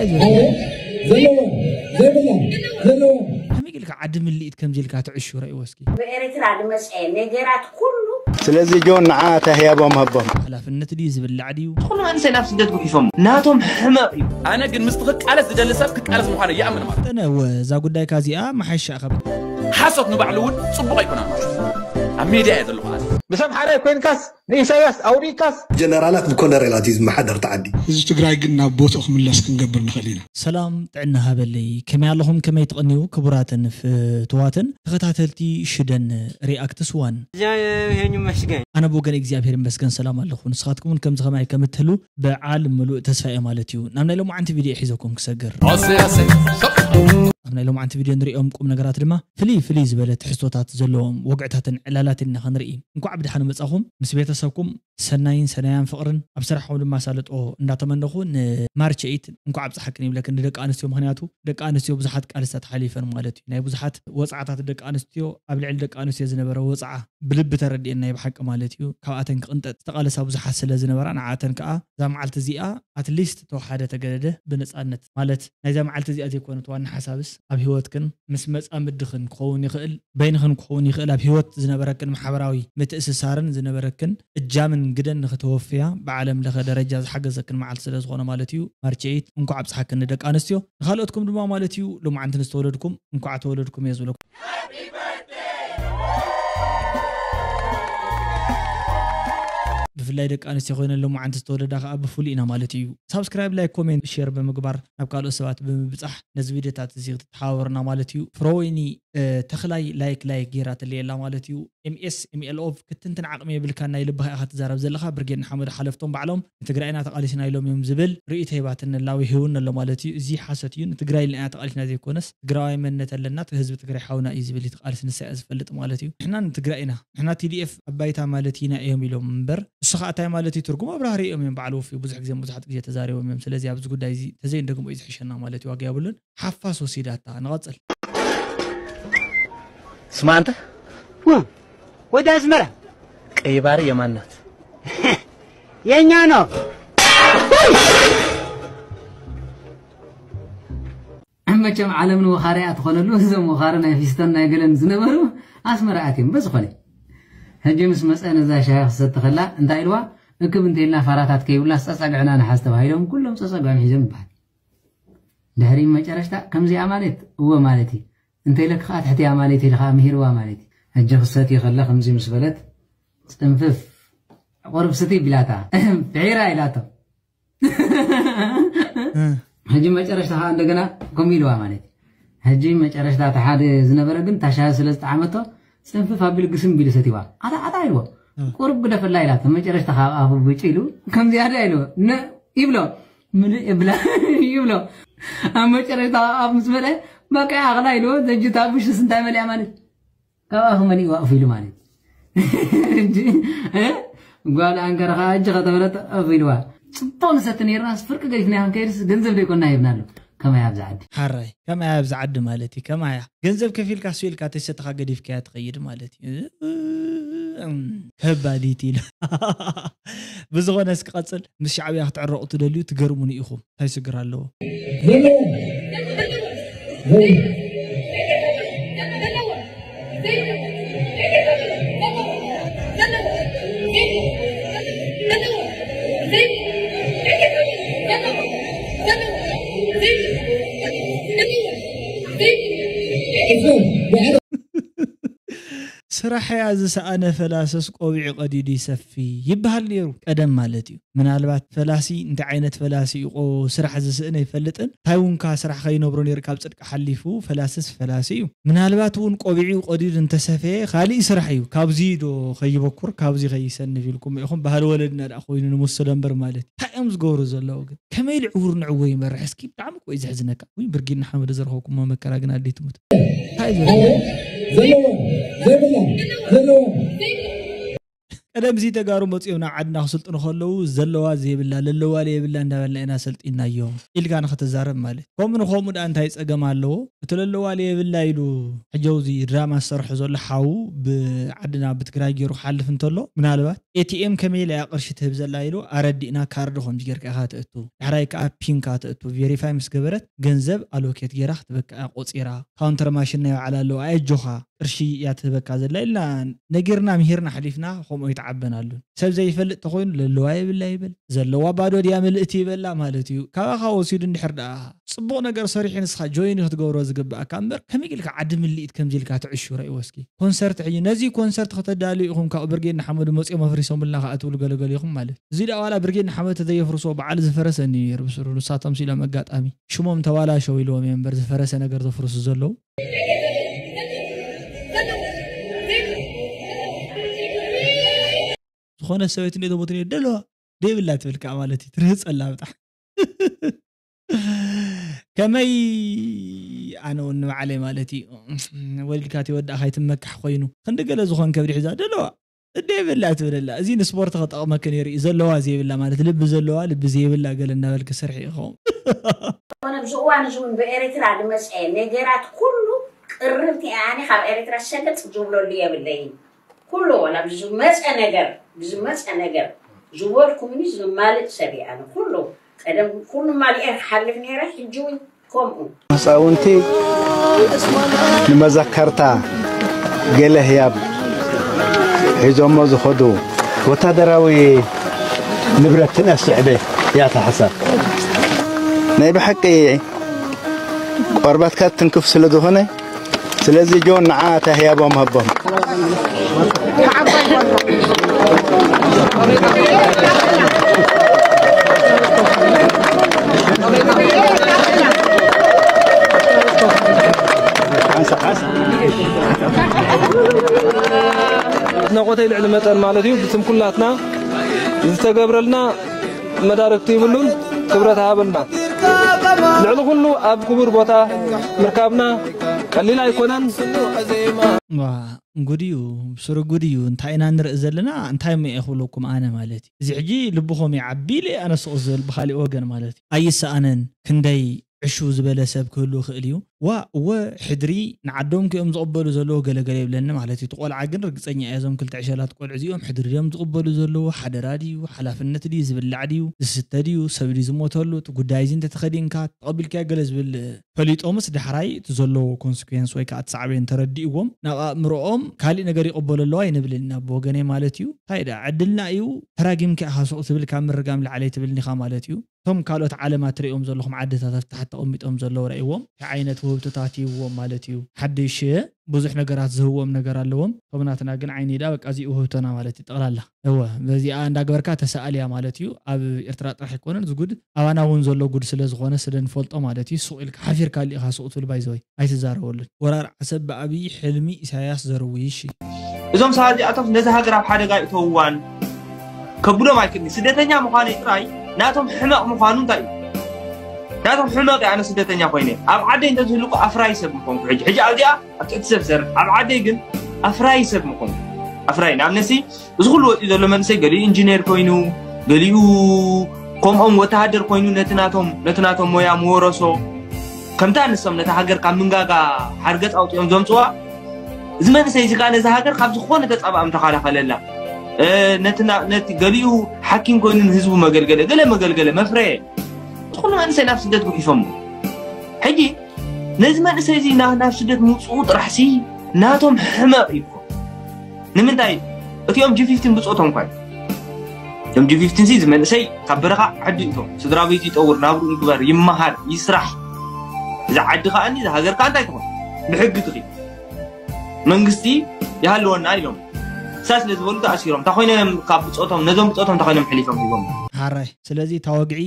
ሓደ ዘለዎም ዘይብላ ዘለዎም ከመይ ኢልካ ዓዲ ምልኢት ከምዚ ኢልካ ትዕሹ ረእይዎ እስኪ። ብኤርትራ ዝመፅአ ነገራት ኩሉ ስለዚ ጆን ንዓ ተህያቦም ሃቦም። ሓላፍነት ድዩ ዝብላዕ ድዩ? ዝኾነ መንእሰይ ናብ ስደት ጉሒፎም ናቶም ሕመቕ እዩ። ኣነ ግን ምስቲ ክቃለስ ዝደሊ ሰብ ክቃለስ ምዃነ ይኣምን ማለት እዩ። እነ እወ እዛ ጉዳይካ እዚኣ መሓይሻ እኸበት። ሓሶት ንባዕሉ እውን ፅቡቕ ኣይኮነን ማለት እዩ። ኣብ ሜድያ እየ ዘለኹ ኣነ። ብሰምሓራይ ኮይንካስ ንኢሳያስ ኣውዲእካስ። ጀነራላት ብኮነሬላት እዩ ዝመሓደር እቲ ዓዲ። ህዝቢ ትግራይ ግን ናብ ቦትኡ ክምለስ ክንገብር ንኽእል ኢና። ሰላም ጥዕና ሃበለይ ከመይ ኣለኹም ከመይ ትቕንዩ ክቡራትን ፍትዋትን ተኸታተልቲ ሽደን ሪኣክትስ ዋን። እዚኣ ይሄን ይመስገን። ኣነ ብወገን እግዚኣብሔር ይመስገን ሰላም ኣለኹ። ንስኻትኩም እውን ከምዚ ከማይ ከም እትህሉ በዓል ምሉእ ተስፋ እየ ማለት እዩ። ናብ ናይ ሎማዓንቲ ቪድዮ ሒዘኩም ክሰግር። ኣብ ናይ ሎማዓንቲ ቪድዮ ንሪኦም ቁም ነገራት ድማ ፍልይ ፍልይ ዝበለ ትሕዝቶታት ዘለዎም ወግዕታትን ዕላላትን ኢና ክንርኢ። እንኳዕ ብድሓን መጻኹም ምስ ቤተሰብኩም ሰናይን ሰናያን ፍቕርን ኣብ ስራሕኩም ድማ ኣሳልጦ እንዳተመነኹ ንማርች ኤይት እንኳዕ ኣብፀሓክን ይብለክን ንደቂ ኣንስትዮ። ምኽንያቱ ደቂ ኣንስትዮ ብዙሓት ቃልስታት ሓሊፈን ማለት እዩ። ናይ ብዙሓት ወፅዓታት ደቂ ኣንስትዮ ኣብ ልዕሊ ደቂ ኣንስትዮ ዝነበረ ወፅዓ ብልቢ ተረዲኤን ናይ ብሓቂ ማለት እዩ። ካብኣተን ክቕንጠጥ ዝተቓለሳ ብዙሓት ስለ ዝነበራ ንዓተን ከዓ እዛ መዓልቲ እዚኣ ኣትሊስት ተወሓደ ተገደደ ብነፃነት ማለት ናይዛ መዓልቲ እዚኣ ዘይኮነት ዋና ሓሳብስ ኣብ ህይወትክን ምስ መፃምድኽን ክኸውን ይኽእል በይንኽን ክኸውን ይኽእል ኣብ ህይወት ዝነበረክን ማሕበራዊ ምትእስሳርን ዝነበረክን እጃምን ግደን ንኽተወፍያ ብዓለም ለኸ ደረጃ ዝሓገዘክን መዓልቲ ስለ ዝኾነ ማለት እዩ። ማርች ኤይት እንኳዕ ኣብፅሓክን ንደቂ ኣንስትዮ ንኻልኦትኩም ድማ ማለት እዩ ሎማዓንቲ ንዝተወለድኩም እንኳዕ ተወለድኩም እየ ዝብለኩም። ብፍላይ ደቂ ኣንስትዮ ኮይነን ሎማዓንቲ ዝተወለዳ ከዓ ብፍሉይ ኢና ማለት እዩ። ሳብስክራይብ ላይክ ኮሜንት ሼር ብምግባር ናብ ካልኦት ሰባት ብምብፃሕ ነዚ ቪድዮታት እዚ ክትተሓባበሩና ማለት እዩ። ፍሮወይኒ ተኽላይ ላይክ ላይክ ገይራትለይ ኣላ ማለት እዩ። ኤምኤስ ኤምኤልኦቭ ክትንትን ዓቕሚ የብልካ ናይ ልብኻ ኢኻ ትዛረብ ዘለኻ ብርጌድ ንሓመዱ ሓለፍቶም ባዕሎም ንትግራይና ተቓሊስና ኢሎም እዮም ዝብል ርእይቶ ሂባትኒ ኣላ ወይ ሂቡኒ ኣሎ ማለት እዩ። እዚ ሓሶት እዩ። ንትግራይ ኢልና ኢና ተቓሊስና ዘይኮነስ ትግራዋይ መንነት ኣለና ህዝቢ ትግራይ ሓውና እዩ ዝብል እዩ ተቓልሲ ንሳ እያ ዝፈልጥ ማለት እዩ። ንሕና ንትግራይ ኢና ንሕና ቲዲኤፍ ኣብ ባይታ ማለት ኢና እዮም ኢሎም እምበር እሱ ከዓ እንታይ ማለት እዩ ትርጉም ኣብራህሪ እዮም እዮም በዓል ወፊ ብዙሕ ግዜ ብዙሓት ግዜ ተዛሪቦም እዮም። ስለዚ ኣብዚ ጉዳይ እዚ ተዘይንደግሞ እዩ ዝሕሸና ማለት እዩ። ዋጋ የብሉን። ሓፋስ ወሲዳታ። ንቐፅል። ስማ አንተ ወደ አስመራ ቀይ ባህር የማን ናት? የኛ ነው። መቸም ዓለም ንወኻሪ እያ ትኾነሉ። እዞም ወኻሪ ናይ ፊስተን ናይ ገለን ዝነበሩ ኣስመራ ኣትዮም በዝኾነ ሕጂ ምስ መፀ ነዛ ሻሂ ክሰቲ ከላ እንታይ ኢልዋ እክብ እንተይልና ፋራታት ከይብልና ፀፀግዕና ንሓዝ ተባሂሎም ኩሎም ፀፀግዖም ሒዞም ይበሃል። ድሕሪ መጨረሽታ ከምዚኣ ማለት እወ ማለት እዩ እንተይለክ ከዓ ትሕትያ ማለት ኢልካ ምሂርዋ ማለት እዩ። ሕጂ ክሰትዩ ከለ ከምዚ ምስ በለት ፅንፍፍ ቁርብ ስቲ ቢላታ ፍሒራ ኢላቶ። ሕጂ መጨረሽታ ከዓ እንደገና ከምኡ ኢልዋ ማለት እዩ። ሕጂ መጨረሽታ እቲ ሓደ ዝነበረ ግን ታሻ ስለ ዝጠዓመቶ ፅንፍፍ ኣቢሉ ግስም ቢሉ ሰትይዋ። ኣታ ኣታ ኢልዎ ቁርብ ግደፈላ ኢላቶ። መጨረሽታ ካብ ኣፉ ብጭ ኢሉ ከም ዝያዳ ኢልዎ ነ ይብሎ ምልእ የብላ ይብሎ። ኣብ መጨረሽታ ኣብ ምስ በለ በቃ ኣኽላ ኢልዎ። ዘጅታ ብሽስ እንታይ መሊኣ ማለት ካብ ኣፉ መሊእዋ እፍ ኢሉ ማለት እንጂ እ? ጓል ኣንከረ ከዓ እጅ ከተበለት እፍ ኢልዋ። ፅቡቅ ንሰቲ ነይርናስ ፍርቂ ገዲፍና ክንከይድስ ገንዘብ ደይኮና ሂብና ኣሎ። ከመይ ኣብዚ ዓዲ ሓራይ ከመይ ኣብዚ ዓዲ ማለት እዩ ከማያ ገንዘብ ከፊልካ ሱ ኢልካ ተሰተኻ ገዲፍካያ ትኸይድ ማለት እዩ። እም፣ ከባዲት ኢሉ ብዝኾነ እስኪ ቀፅል ምስ ሻዕብያ ክትዕረቑ ትደልዩ ትገርሙኒ ኢኹም እንታይ ስግር ኣለዎ። ስራሕያ ዝሰኣነ ፈላስስ ቆቢዕ ቀዲዱ ይሰፊ ይበሃል ነይሩ ቀደም ማለት እዩ። ምናልባት ፈላሲ እንታይ ዓይነት ፈላሲ እዩ ስራሕ ዝስእን ኣይፈልጥን። እንታይ እውን ከዓ ስራሕ ከይነብሮ ነይሩ ካብ ፅድቂ ሓሊፉ ፈላስስ ፈላሲ እዩ። ምናልባት እውን ቆቢዑ ቀዲዱ እንተሰፈየ ካሊእ ስራሕ እዩ። ካብዚ ዶ ከይበኩር ካብዚ ከይሰንፍ ኢልኩም ኢኹም ባህሊ ወለድና ደኣ ኮይኑ ንምስሎ እምበር ማለት እዩ። እንታይ እዮም ዝገብሩ ዘለዉ ግን ከመይ ኢሉ ዕውር ንዕዎ ይመርሕ እስኪ ብጣዕሚ እኮ እዩ ዘሕዝነካ። ውይ ብርጊድ ንሓመዱ ዘረኸብኩሞ መከራ ግን ኣደይ ትሙት። እንታይ እዩ ዘረኸብኩሞ? ዘለዎም ዘይብላ ዘለዎም ቀደም እዚ ተጋሩ መፂኦም ናብ ዓድና ክስልጥኑ ከለዉ ዘለዋ ዘይብላ ለለዋ ለየብላ እንዳበልና ኢና ሰልጢናዮም ኢልካ ንክትዛረብ ማለት። ከምኡ ንከምኡ ደኣ እንታይ ፀገም ኣለዎ? እቲ ለለዋ ለየብላ ኢሉ ሕጂ ኣብዚ ድራማ ዝሰርሖ ዘሎ ሓዉ ብዓድና ብትግራይ ገይሩ ክሓልፍ እንተሎ ምናልባት ኤቲኤም ከመይ ኢላ እያ ቅርሺ ትህብ ዘላ ኢሉ ኣረዲእና ካርድ ከምዚ ጌርካ ኢኻ ተእቱ። ዳሕራይ ከዓ ፒንካ ተእቱ። ቬሪፋይ ምስ ገበረት ገንዘብ ኣሎኬት ጌራ ክትበካ እያ ቆፂራ። ካውንተር ማሽን ናይ ባዕላ ኣለዋ ኣየጆኻ ቅርሺ እያ ትህበካ ዘላ ኢልና ነጊርና ምሂርና ሓሊፍና ከምኡ ኣይተዓበናሉን። ሰብ ዘይፈልጥ ተኾይኑ ለለዋ የብላ ይበል ዘለዋ ባዶ ድያ ምልእቲ ይበላ ማለት እዩ። ካባኻ ወሲዱ እንድሕር ደኣ ጽቡቕ ነገር ሰሪሑ ንስኻ ጆይን ክትገብሮ ዝግብኣካ እምበር ከመይ ኢልካ ዓዲ ምልኢት ከምዚ ኢልካ ትዕሹ ረእይዎ እስኪ። ኮንሰርት ሕጂ ነዚ ኮንሰርት ከተዳልዩ ኢኹም ካብ ብርጌድ ንሓመዱ መጺኦም ኣፍሪሶምልና ከኣ ትብሉ ገለገለ ኢኹም ማለት። እዚ ደኣ ዋላ ብርጌድ ንሓመዱ ተዘየፍርሶ በዓል ዝፈረሰ እንድዩ ነይሩ ብስሩ ንሳቶም ሲሎም ኣጋጣሚ ሽሞም ተባላሸው ኢልዎም እዮም እምበር ዝፈረሰ ነገር ዘፍርሱ ዘለዉ። ዝኾነ ሰበይቲ እንደ ተሞት ደለዋ ደይብላ ትብል ከዓ ማለት እዩ ትርህፀላ ብጣዕሚ ከመይ ኣነ እውን ንባዕለይ ማለት እዩ ወሊድካ ተወዳእካ ይትመካሕ ኮይኑ ክንዲ ገለ ዝኾን ከብዲ ሒዛ ደለዋ ደይብላ ትብለላ እዚ ንስፖርት ከጠቕመክ ነይሩ እዩ ዘለዋ ዘይብላ ማለት ልቢ ዘለዋ ልቢ ዘይብላ ገለ እናበልክ ስርሒ ይኸውን ኮነ ኣብዚ እዋን እዚ እውን ብኤርትራ ዝመፀ ነገራት ኩሉ ቅርብቲ ኣነ ካብ ኤርትራ ሰገጥ ዝብለሉ የብለይን ኩሉ ወላ ብዝመፀ ነገር ብዝመፀ ነገር ዝበልኩምኒ ዝማልእ ሰብ እየ ኣነ ኩሉ ቀደም ኩሉ ማሊኤ ክሓልፍ ነይረ ሕጂ እውን ከምኡ ህፃውንቲ ንመዘከርታ ገለ ህያብ ሒዞሞ ዝኸዱ ወታደራዊ ንብረትን ኣስዕበ እያ እታ ሓሳብ ናይ ብሓቂ ቆርባትካ ትንክፍ ስለ ዝኾነ ስለዚ ጆን ንዓ ተህያቦም ሃቦም ኣድናቆተይ ልዕሊ መጠን ማለት እዩ ብስም ኩላትና ዝተገብረልና መዳርግቲ ይብሉን ክብረት ሃበልና ልዕሊ ኩሉ ኣብ ክቡር ቦታ ምርካብና ቀሊል ኣይኮነን ጉድ እዩ ስሩ ጉድ እዩ እንታይ ኢና ንርኢ ዘለና እንታይ ሞ እየ ክብለኩም ኣነ ማለት እዩ እዚ ሕጂ ልብኹም ይዓቢ ኢለ ኣነ ስቕ ዝብል ብካሊእ ወገን ማለት እዩ ኣይሰኣነን ክንደይ ዕሹ ዝበለ ሰብ ክህሉ ይኽእል እዩ። ዋ እወ ሕድሪ ንዓዶም ክኦም ዝቕበሉ ዘለዉ ገለገለ ይብለኒ ማለት እዩ። እቲ ቆልዓ ግን ርግጸኛ እየ እዞም ክልተ ዕሸላት ቆልዑ እዚኦም ሕድሪ ድዮም ዝቕበሉ ዘለዉ፣ ሓደራ ድዩ፣ ሓላፍነት ድዩ፣ ዝብላዕ ድዩ፣ ዝስተ ድዩ፣ ሰብ ድዩ ዝሞተሉ፣ እቲ ጉዳይ እዚ እንተተኸዲንካ ተቐቢልካዮ ገለ ዝብል ፈሊጦምስ ዳሕራይ እቲ ዘለዎ ኮንስኩዌንስ ወይ ከዓ እቲ ሳዕቤን ተረዲእዎም ናብ ኣእምሮኦም ካሊእ ነገር ይቕበሉ ኣለዉ ኣይንብልን ኢና ብወገነይ ማለት እዩ። እንታይ ደኣ ዕድልና እዩ ተራጊምካ ኢኻ ሱቕ ትብል ካብ ምርጋም ላዕሊ ኣይትብልን ኢኻ ማለት እዩ። እቶም ካልኦት ዓለማት ትርእዮም ዘለኹም ዓድታት ኣብ ታሕቲ ተቐሚጦም ዘለዉ ረእይዎም እንታይ ዓይነት ውህብቶታት ይህብዎም ማለት እዩ ሓድሽ ብዙሕ ነገራት ዝህብዎም ነገር ኣለዎም እቶም ናትና ግን ዓይኒ ኢዳ በቃ እዚኡ ውህብቶና ማለት እዩ ጠቕላላ እወ በዚኣ እንዳገበርካ ተሰኣልያ ማለት እዩ ኣብ ኤርትራ ጥራሕ ኣይኮነን እዚ ጉድ ኣባና እውን ዘሎ ጉድ ስለ ዝኾነ ስለ ንፈልጦ ማለት እዩ ሱቕ ኢልካ ሓፊርካ ኣሊእኻ ሱቕ ትብል ባይዘወይ ኣይትዛረበሉን ወራር ዓሰብ ብኣብዪ ሕልሚ ኢሳያስ ዘርዊ እሺ እዞም ሰባት እዚኣቶም ነዚ ሃገር ኣብ ሓደጋ ይእተውዋን ከብሎም ኣይክእልኒ ስደተኛ ምዃነይ ጥራይ ናቶም ሕመቕ ምዃኑ እንታይ እዩ ናቶም ሕመቕ ኣነ ስደተኛ ኮይነ ኣብ ዓደይ እንተዝህልኩ ኣፍራይ ሰብ ምኾንኩ ሕጂ ሕጂ ኣብዚኣ ኣብ ትሕቲ ሰብ ዘር ኣብ ዓደይ ግን ኣፍራይ ሰብ ምኾንኩ ኣፍራይ ንኣብነሲ እዚ ኩሉ ወፂኡ ዘሎ መንእሰይ ገሊኡ ኢንጂነር ኮይኑ ገሊኡ ከምኦም ወተሃደር ኮይኑ ነቲ ናቶም ነቲ ናቶም ሞያ ምወረሶ ከምታ ንሶም ነታ ሃገር ካብ ምንጋጋ ሓርገፅ ኣውፂኦም ዘምፅዋ እዚ መንእሰይ እዚ ከዓ ነዚ ሃገር ካብ ዝኾነ ተፃባእም ተኸላኸለላ ነቲ ገሊኡ ሓኪም ኮይኑ ንህዝቡ መገልገለ ገለ መገልገለ መፍረየ እዚ ኩሉ መንእሰይ ናብ ስደት ጉሒፎም ሕጂ ነዚ መንእሰይ እዚ ናብ ስደት ምውፅኡ ጥራሕሲ ናቶም ሕመቕ እዩ ንምንታይ እቲኦም ጂ ፊፍቲን ብፆቶም ኳ እዮም ጂ ፊፍቲን እዚ መንእሰይ ካብ በረኻ ዓዲ እቶም ስድራ ቤት ይጠውር ናብሩ ይግበር ይመሃር ይስራሕ እዚ ዓዲ ከዓኒ እዚ ሃገር ከዓ እንታይ ትኾን ብሕጊ ትኺድ መንግስቲ ይሃልወና ኢሎም ሳ ስለ ዝበሉ ተኣሲሮም እንታይ ኮይኖም ካብ ብፆቶም ነዞም ብፆቶም እንታይ ኮይኖም ሕሊፎም ሂቦም ሓራይ። ስለዚ እታ ወግዒ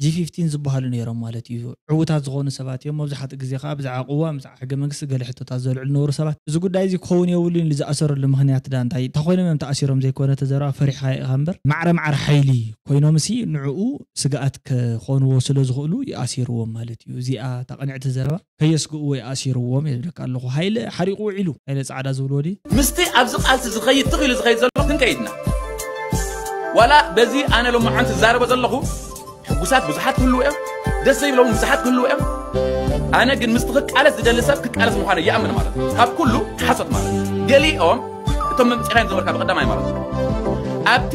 ጂ ፊፍቲን ዝበሃሉ ነይሮም ማለት እዩ። ዕዉታት ዝኾኑ ሰባት እዮም። መብዛሕትኡ ግዜ ከዓ ብዛዕባ ቅዋም፣ ብዛዕባ ሕገ መንግስቲ ገለ ሕቶታት ዘልዕሉ ነበሩ ሰባት። እዚ ጉዳይ እዚ ክኸውን የብሉን ኢሉ ዝኣሰረሉ ምኽንያት ዳ እንታይ? እንታይ ኮይኖም እዮም ተኣሲሮም ዘይኮነ ተዘረባ ፈሪሕኻ ኢኻ እምበር፣ ማዕረ ማዕረ ሓይሊ ኮይኖምሲ ንዕኡ ስግኣት ክኾንዎ ስለ ዝኽእሉ ይኣሲርዎም ማለት እዩ። እዚኣ እታ ቅንዕቲ ዘረባ ከየስግእዎ ይኣሲርዎም እየ ዝብለካ ኣለኹ። ሃይለ ሓሪቑ ውዒሉ፣ ሃይለ ጻዕዳ ዝብልዎ ድዩ? ምስቲ ኣብዚ ቃልሲ ዝኸይድ ትኽ ኢሉ ዝኸይድ ዘሎ ክንከይድና ዋላ በዚ ኣነ ሎማዓንቲ ዝዛረቦ ዘለኹ ሕጉሳት ብዙሓት ክህልዉ እዮም፣ ደስ ዘይብሎም ብዙሓት ክህልዉ እዮም። ኣነ ግን ምስቲ ክቃለስ ዝደሊ ሰብ ክቃለስ ምዃኑ ይኣምን ማለት እዩ። ካብ ኩሉ ሓሶት ማለት እዩ። ገሊኦም እቶም መምፅኻዮም ዝነበርካ ብቀዳማይ ማለት እዩ ኣብቲ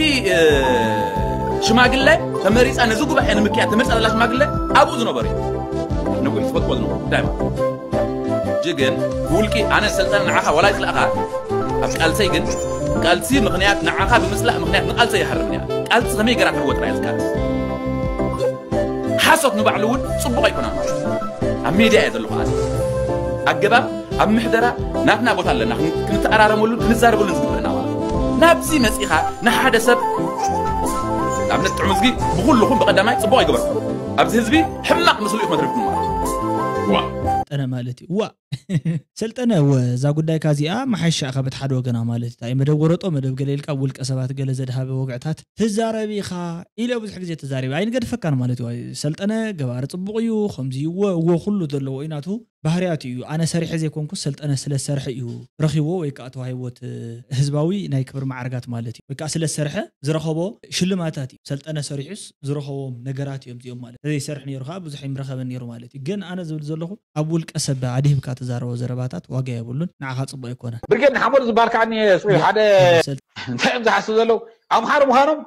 ሽማግለ ተመሪፃ ነዚ ጉባኤ ንምክያድ ተመሪፃ ዘላ ሽማግለ ኣብኡ ዝነበሩ እዮም። ንጉል ዝፈትዎ ዝነበሩ ጉዳይ ማለት እዩ። ሕጂ ግን ብውልቂ ኣነ ሰልጠነ ንዓኻ ዋላ ይፅላእኻ ኣብ ቃልሰይ ግን ቃልሲ ምኽንያት ንዓኻ ብምፅላእ ምኽንያት ንቃልሰይ ይሃርም እያ። ቃልሲ ከመይ ገራ ትዕወት ራእያ ዝቃልስ ሓሶት ንባዕሉ እውን ፅቡቕ ኣይኮነን ማለት እዩ። ኣብ ሜድያ እየ ዘለኹ ኣነ ኣገባብ ኣብ ምሕደራ ናትና ቦታ ኣለና ክንተኣራረመሉን ክንዛረበሉን ዝግብእና ማለት ናብዚ መፂኻ ንሓደ ሰብ ኣብነት ጥዑም ህዝቢ ብኩልኹም ብቀዳማይ ፅቡቕ ኣይገበርኩም ኣብዚ ህዝቢ ሕማቕ ምስሉ ኢኹም ኣትሪፍኩም ማለት ዋ ጠነ ማለት እዩ ዋ ሰልጠነ እወ እዛ ጉዳይካ እዚኣ መሓይሻ ኢኻ በቲ ሓደ ወገና ማለት እዩ መደብ ወረጦ መደብ ገለ ኢልካ ውልቀ ሰባት ገለ ዘድሃበ ወግዕታት ትዛረብ ኢኻ ኢለ ብዙሕ ግዜ ተዛሪበ ኣይንገድፈካን ማለት እዩ ሰልጠነ ገባሪ ፅቡቕ እዩ ከምዚ እወ እወ ኩሉ ዘለዎ እዩ ናቱ ባህርያቱ እዩ ኣነ ሰሪሐ ዘይኮንኩ ሰልጠነ ስለ ዝሰርሐ እዩ ረኺብዎ ወይ ከዓ ተዋሂቦት ህዝባዊ ናይ ክብሪ ማዕርጋት ማለት እዩ ወይ ከዓ ስለ ዝሰርሐ ዝረኸቦ ሽልማታት እዩ ሰልጠነ ሰሪሑስ ዝረኸቦም ነገራት እዮም እዚኦም ማለት ተዘይሰርሕ ነይሩ ከዓ ብዙሕ ይምረኸበን ነይሩ ማለት እዩ ግን ኣነ ዝብል ዘለኹ ኣብ ውልቀ ሰብ ኣድሂብካ ትዛረቦ ዘረባታት ዋጋ የብሉን ንዓኻ ፅቡቅ ኣይኮነ ብርጌድ ንሓመዱ ዝበሃል ከዓ ሓደ እንታይ እዮም ዝሓስቡ ዘለዉ ኣምሓሩ ምዃኖም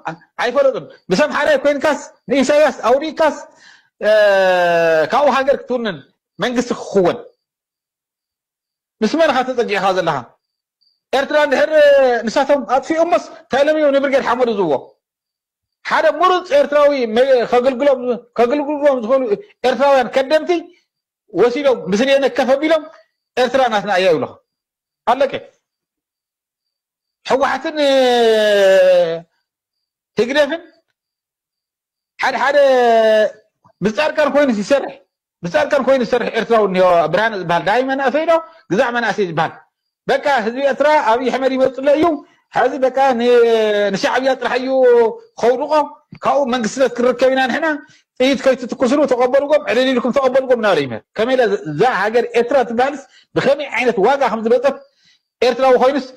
ኣይፈለጡን ምስ ኣምሓራይ ኮይንካስ ንኢሳያስ ኣውዲእካስ ካብኡ ሃገር ክትውንን መንግስቲ ክኽወን ምስ መን ኢኻ ተፀጊዕኻ ዘለኻ ኤርትራ እንድሕር ንሳቶም ኣጥፊኦሞስ እንታይ ኢሎም እዮም ንብርጌድ ሓመዱ ዝብዎ ሓደ ምሩፅ ኤርትራዊ ከግልግሎም ዝኽእሉ ኤርትራውያን ከደምቲ ወሲዶም ብስርየነ ከፍ ኣቢሎም ኤርትራ ናትና እያ ይብልኻ ኣለቀ ህወሓትን ህግደፍን ሓደ ሓደ ብፃድቃን ኮይኑ ይሰርሕ ብፃድቃን ኮይኑ ዝሰርሕ ኤርትራዊ እኒኦ ብርሃነ ዝበሃል ዳይ መናእሰይ ዶ ግዛዕ መናእሰይ ዝበሃል በቃ ህዝቢ ኤርትራ ኣብይ ኣሕመድ ይመፅለ እዩ ሕዚ በቃ ንሻዕብያ ጥራሕ እዩ ከውድቆ ካብኡ መንግስትነት ክንርከብ ኢና ንሕና ጥይት ከይትትኩስሉ ተቐበልዎም ዕልል ኢልኩም ተቐበልዎም እናበለ ይምህር ከመይ ኢለ እዛ ሃገር ኤርትራ ትበሃልስ ብኸመይ ዓይነት ዋጋ ከም ዝመፀት ኤርትራዊ ኮይኑስ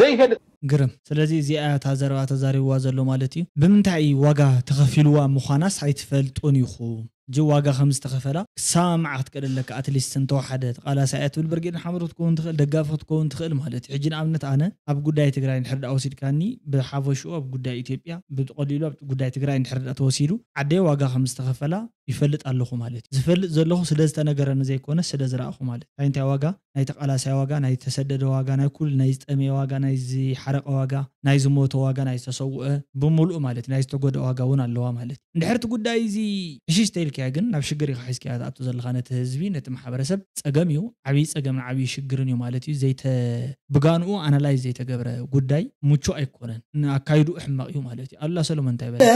ዘይፈልጥ ግርም ስለዚ እዚኣ እታ ዘረባ ተዛሪብዋ ዘሎ ማለት እዩ ብምንታይ እዩ ዋጋ ተኸፊልዋ ምዃናስ ኣይትፈልጡን ኢኹም ሕጂ ዋጋ ከም ዝተኸፈላ ክሰማማዕ ክትክእል ኣለካ ኣትሊስት እንተወሓደ ተቓላሳይ እያ ትብል ብርጌድ ንሓመዱ ክትከውን ትኽእል ደጋፊ ክትከውን ትኽእል ማለት እዩ ሕጂ ንኣብነት ኣነ ኣብ ጉዳይ ትግራይ እንድሕር ደኣ ወሲድካኒ ብሓፈሽኡ ኣብ ጉዳይ ኢትዮጵያ ብቀሊሉ ኣብ ጉዳይ ትግራይ እንድሕር ደኣ ተወሲዱ ዓደይ ዋጋ ከም ዝተኸፈላ ይፈልጥ ኣለኹ ማለት እዩ ዝፈልጥ ዘለኹ ስለ ዝተነገረኒ ዘይኮነ ስለ ዝረኣኹ ማለት እዩ እንታይ እንታይ ዋጋ ናይ ተቓላሳይ ዋጋ ናይ ዝተሰደደ ዋጋ ናይ ኩሉ ናይ ዝጠመየ ዋጋ ናይ ዝሓረቐ ዋጋ ናይ ዝሞተ ዋጋ ናይ ዝተሰውአ ብምሉኡ ማለት እዩ ናይ ዝተጎደአ ዋጋ እውን ኣለዋ ማለት እዩ እንድሕር እቲ ጉዳይ እዚ ሕሽሽ ተይልካያ ግን ናብ ሽግር ኢኻ ሒዝካያ ትኣቱ ዘለኻ ነቲ ህዝቢ ነቲ ማሕበረሰብ ፀገም እዩ ዓብዪ ፀገምን ዓብዪ ሽግርን እዩ ማለት እዩ ዘይተ ብጋንኡ ኣናላይዝ ዘይተገብረ ጉዳይ ምቹእ ኣይኮነን ንኣካይድኡ ሕማቕ እዩ ማለት እዩ ኣሉላ ሰሎሞን እንታይ በለ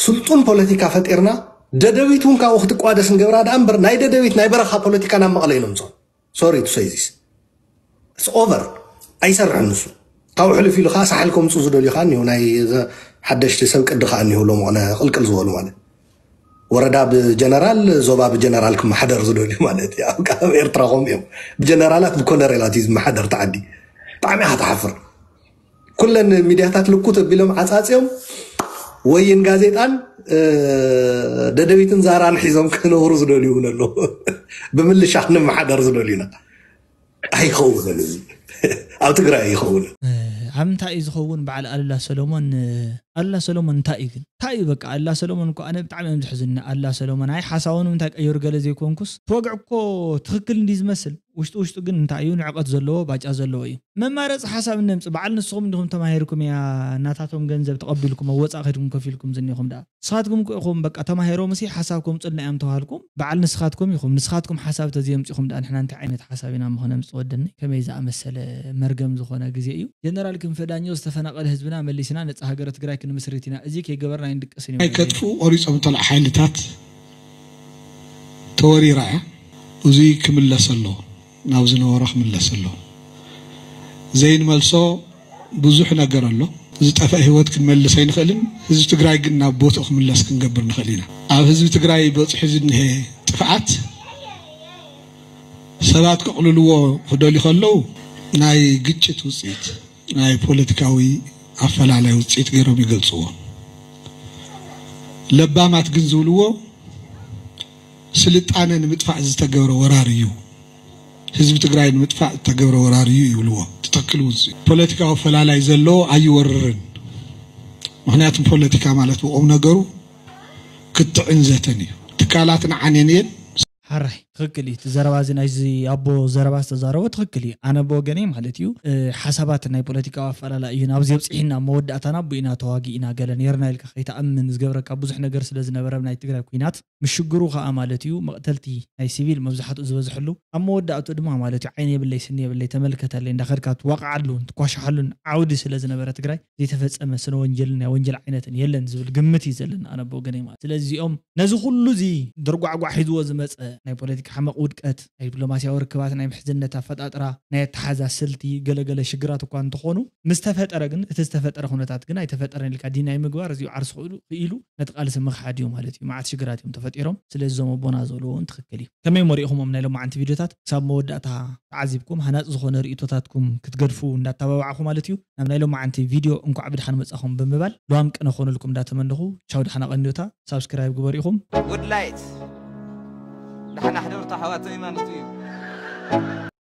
ስልጡን ፖለቲካ ፈጢርና ደደቢት እውን ካብኡ ክትቋደስ ንገብራ ደኣ እምበር ናይ ደደቢት ናይ በረኻ ፖለቲካ ናብ መቐለ እዩ ነምፅኦ sorry to say this it's over ኣይሰርሕን ንሱ ካብኡ ሕልፍ ኢሉ ከዓ ሳሕል ከምፁ ዝደልዩ ከዓ እኒሁ ናይ ሓደሽቲ ሰብ ቅዲ ከዓ እኒሁ ሎምቕነ ቅልቅል ዝበሉ ማለት ወረዳ ብጀነራል ዞባ ብጀነራል ክመሓደር ዝደልዩ ማለት እዩ ኣብ ኤርትራ ከምኡ እዮም ብጀነራላት ብኮነሬላት እዩ ዝመሓደር ተዓዲ ብጣዕሚ ኢኻ ትሓፍር ኩለን ሚድያታት ልኩት ኣቢሎም ዓፃፅዮም ወይን ጋዜጣን ደደቢትን ዛራን ሒዞም ክነብሩ ዝደልዩ እውን ኣለዉ ብምልሻ ክንመሓደር ዝደልዩና ኣይኸውንን እዚ ኣብ ትግራይ ኣይኸውንን ኣብ ምንታይ እዩ ዝኸውን በዓል ኣሉላ ሰሎሞን ኣሉላ ሰሎሞን እንታይ እዩ ግን እንታይ እዩ በቃ ኣሉላ ሰሎሞን እኮ ኣነ ብጣዕሚ እዮም ዝሕዝኒ ኣሉላ ሰሎሞን ኣይ ሓሳቡ ንምንታይ ቀይሩ ገለ ዘይኮንኩስ ትወግዕ እኮ ትኽክል እንዲ ዝመስል ውሽጡ ውሽጡ ግን እንታይ እዩ ንዕቀት ዘለዎ ባጫ ዘለዎ እዩ መማረፂ ሓሳብ እነምፅ በዓል ንስኹም እንዲኹም ተማሂርኩም እያ እናታቶም ገንዘብ ተቐቢልኩም ኣብ ወፃእ ከድኩም ከፊልኩም ዝኒኹም ደኣ ንስኻትኩም እኮ ኢኹም በቃ ተማሂሮምሲ ሓሳብ ከምፁልና እዮም ተባሃልኩም በዓል ንስኻትኩም ኢኹም ንስኻትኩም ሓሳብ ተዘየምፂኹም ደኣ ንሕና እንታይ ዓይነት ሓሳብ ኢና ምኾነ ምፅ ወደኒ ከመይ ዝኣመሰለ መርገም ዝኾነ ግዜ እዩ ጀነራል ክንፈ ዳኘው ዝተፈናቐለ ህዝብና መሊስና ነፃ ሃገረ ትግራይ ክንምስርት ኢና። እዚ ከይገበርና ኣይንድቀስን እዩ ናይ ማለት እዩ። ከጥፉ ቆሪጾም ተላእ ሓይልታት ተወሪራ እያ። እዙይ ክምለስ ኣለዎ፣ ናብ ዝነበሮ ክምለስ ኣለዎ። ዘይንመልሶ ብዙሕ ነገር ኣሎ። ዝጠፍአ ህይወት ክንመልስ ኣይንኽእልን። ህዝቢ ትግራይ ግን ናብ ቦትኡ ክምለስ ክንገብር ንኽእል ኢና። ኣብ ህዝቢ ትግራይ በፂሑ ዝንሄ ጥፍኣት ሰባት ከቕልልዎ ክደልዩ ከለዉ ናይ ግጭት ውፅኢት፣ ናይ ፖለቲካዊ ኣፈላላይ ውፅኢት ገይሮም ይገልፅዎ። ለባማት ግን ዝብልዎ ስልጣነ ንምጥፋእ ዝተገብረ ወራር እዩ፣ ህዝቢ ትግራይ ንምጥፋእ ዝተገብረ ወራር እዩ ይብልዎ። ትኽክል እውን እዩ። ፖለቲካዊ ኣፈላላይ ዘለዎ ኣይወርርን። ምኽንያቱም ፖለቲካ ማለት ብቁም ነገሩ ክትዕን ዘተን እዩ። ትካላት ንዓኔን እየን። ሓራይ ትኽክል እዩ። እቲ ዘረባ እዚ ናይዚ ኣቦ ዘረባ ዝተዛረቦ ትኽክል እዩ። ኣነ ብወገነይ ማለት እዩ፣ እ፣ ሓሳባት ናይ ፖለቲካዊ ኣፈላላይ እዩ ናብዚ ኣብፅሒና፣ መወዳእታና ኣቦ ኢና ተዋጊእና ገለ ነርና ኢልካ ከይትኣምን ዝገብረካ ብዙሕ ነገር ስለ ዝነበረ ናይ ትግራይ ኩናት፣ ምስ ሽግሩ ከዓ ማለት እዩ መቕተልቲ ናይ ሲቪል መብዛሕትኡ ዝበዝሐሉ፣ ኣብ መወዳእትኡ ድማ ማለት እዩ ዓይኒ የብለይ ስኒ የብለይ ተመልከተለይ እንዳኸድካ ትዋቕዓሉን ትኳሻሓሉን ዓውዲ ስለ ዝነበረ ትግራይ ዘይተፈፀመ ስነ ወንጀልን ናይ ወንጀል ዓይነትን የለን ዝብል ግምት እዩ ዘለና ኣነ ብወገነይ ማለት። ስለዚ እዚኦም ነዚ ኩሉ እዚ ድርጓዕጓዕ ሒዝዎ ዝመፀ ናይ ፖለቲካ ሓመቕ ውድቀት፣ ናይ ዲፕሎማሲያዊ ርክባት ናይ ምሕዝነት ኣፈጣጥራ፣ ናይ ኣተሓዛ ስልቲ፣ ገለገለ ሽግራት እኳ እንተኾኑ፣ ምስ ተፈጠረ ግን እቲ ዝተፈጠረ ኩነታት ግን ኣይተፈጠረን ኢልካ ዲናይ ምግባር እዚኡ ዓርሱ ክእሉ ክኢሉ ነቲ ቃልሲ ምኽሓድ እዩ ማለት እዩ። መዓት ሽግራት እዮም ተፈጢሮም። ስለዚ እዞም ኣቦና ዝበልዎ እውን ትኽክል እዩ። ከመይ መሪእኹሞም ናይ ሎማዓንቲ ቪድዮታት? ክሳብ መወዳእታ ተዓዚብኩም ሃናፂ ዝኾነ ርእቶታትኩም ክትገድፉ እንዳተባባዕኹ ማለት እዩ። ናብ ናይ ሎማዓንቲ ቪድዮ እንኳዕ ብድሓን መጻኹም ብምባል ልዋም ቅነ ኮነልኩም እንዳተመነኹ ቻው፣ ደሓና ቀንዮታ። ሳብስክራይብ ግበሩ ኢኹም። ጉድ ላይት ደሓና ሕደሩ ኣሕዋተይ ማለት እዩ።